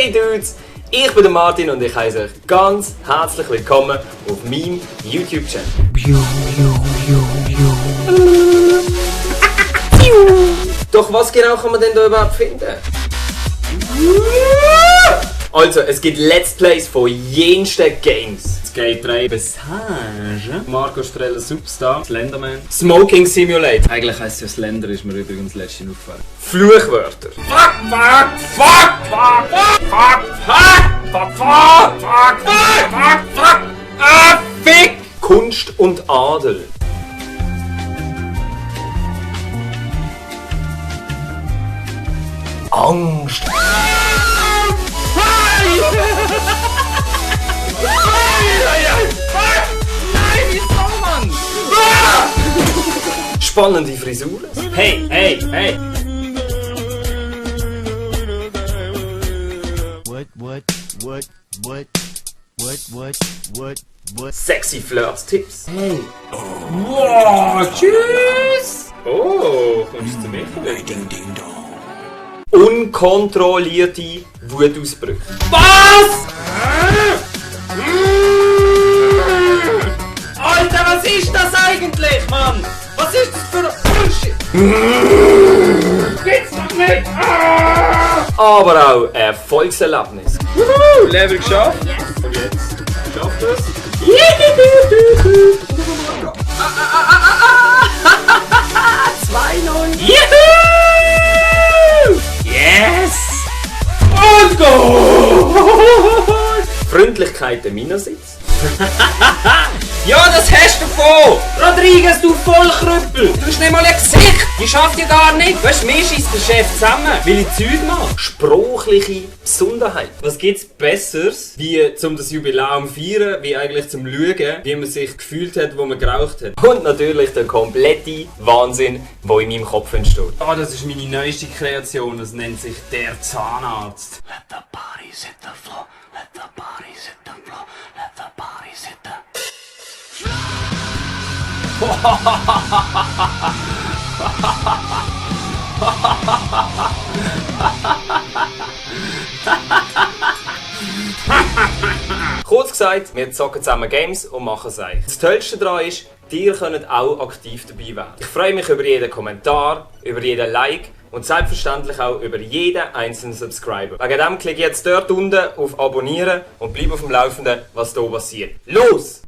Hey Dudes, ich bin der Martin und ich heiße euch ganz herzlich willkommen auf meinem YouTube-Channel. Doch was genau kann man denn da überhaupt finden? Also, es gibt Let's Plays von jensten Games. Skate 3 Passage, Marco Strella Substar, Slenderman. Smoking Simulator. Eigentlich heisst es ja Slender, ist mir übrigens letztens aufgefallen. Fluchwörter. Fick! Kunst und Adel. Angst. Nein, wieso, Mann? Spannende Frisuren. Hey, hey, hey! What? Sexy Flirts-Tipps. Hey! Wow, tschüss! Oh, kommst du zu mir? Unkontrollierte Wutausbrüche. Was? Alter, was ist das eigentlich, Mann? Was ist das für ein Bullshit? Geht's doch nicht! Aber auch Erfolgserlebnis. Level geschafft? Und jetzt? Schafft es? 2-0. Juhu! Yes! Und Goal! Freundlichkeiten meinerseits. Ja, das hast du davon! Rodriguez, du Vollkrüppel! Du hast nicht mal ein Gesicht! Die schafft ja gar nicht! Weißt du, mir schießt der Chef zusammen, weil ich Zeug mache. Sprachliche Besonderheit. Was gibt's Besseres, wie zum das Jubiläum feiern, wie eigentlich zum Schauen, wie man sich gefühlt hat, wo man geraucht hat? Und natürlich der komplette Wahnsinn, der in meinem Kopf entsteht. Ah, das ist meine neueste Kreation, das nennt sich der Zahnarzt. Let the bodies hit the floor. Let the bodies hit the floor. Let the bodies hit the. Kurz gesagt, wir zocken zusammen Games und machen es euch. Das Tollste daran ist, ihr könnt auch aktiv dabei werden. Ich freue mich über jeden Kommentar, über jeden Like und selbstverständlich auch über jeden einzelnen Subscriber. Wegen dem klicke jetzt dort unten auf Abonnieren und bleib auf dem Laufenden, was hier passiert. Los!